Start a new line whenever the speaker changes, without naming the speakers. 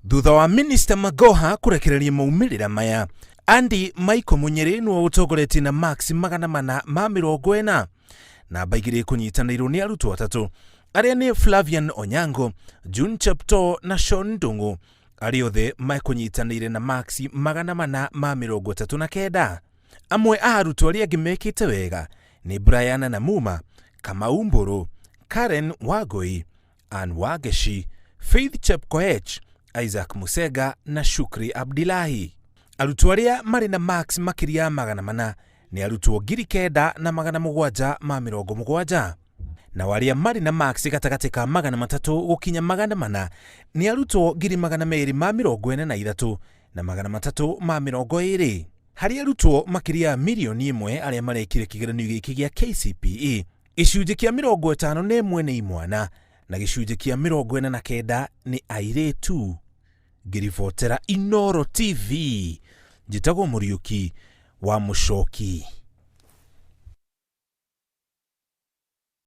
Thutha wa Minista Magoha kũrekereria maumĩrĩra maya, Andy Michael Mũnyĩrĩ nĩwe ũtongoretie na marks 440. Namba igĩrĩ kũnyitanĩirwo nĩ arutwo atatũ arĩa nĩ Flavian Onyango, June Cheptoo na Sean Ndung'u, arĩa othe mekũnyitanĩire na marks 439. Amwe a arutwo arĩa angĩ mekĩte wega nĩ Brian Namuma, Kamau Mbũrũ, Karen Wangũi, Ann Wangeci, Faith Chepkoech, Isaac Musenga na Shukri Abdilahi. Arutwo arĩa marĩ na marks makĩria ya 400 nĩ arutwo 9770. Nao arĩa marĩ na marks gatagatĩ ka 300 gũkinya 400 nĩ arutwo 243,320. Harĩ arutwo makĩria ya mirioni 1 arĩa marekire kĩgeranio gĩkĩ gĩa KCPE, gĩcunjĩ kĩa 51 nĩ imwana na gĩcunjĩ kĩa 49 nĩ airĩtu. Ngĩribotera Inooro TV, njĩtagwo Mũriũki wa Mũcoki.